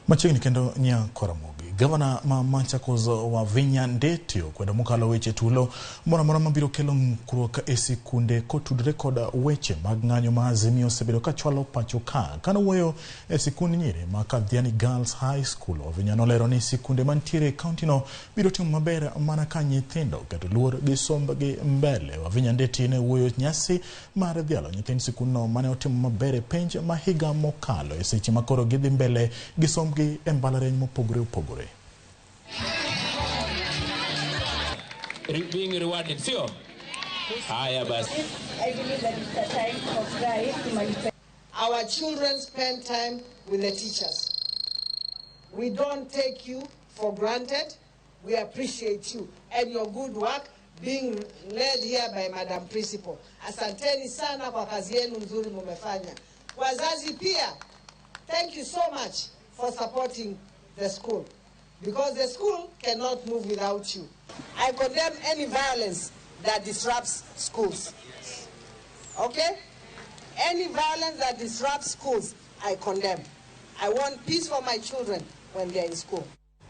Machiegni kendo Nyakoramogi. Gavana ma Machakos Wavinya Ndeti okwedo mokalo weche tulo moro amora mabiro kelo ng'ikruok e sikunde kotudore kod weche mag ng'anyo ma Azimio osebedo ka chwalo pacho ka. Kane owuoyo e sikund nyiri ma Kathiani Girls High School, Wavinya nolero ni sikunde mantiere e kaunti no biro timo maber mana ka nyithindo oketo luor gi sombgi mbele. Wavinya Ndeti ne wuoyo nyasi mar dhialo nyithind sikundno mane otimo maber e penj ma higa mokalo e seche ma koro gidhi mbele gi sombgi e mbalariany mopogore opogore. Being rewarded, sio? Haya basi. I believe that it's a time for Christ to manifest. Our children spend time with the teachers. We don't take you for granted. We appreciate you and your good work being led here by Madam Principal. Asanteni sana kwa kazi yenu nzuri mumefanya. Wazazi pia, thank you so much for supporting the school, because the school cannot move without you. I condemn any violence that disrupts schools. Okay? Any violence that disrupts schools, I condemn. I want peace for my children when they're in school.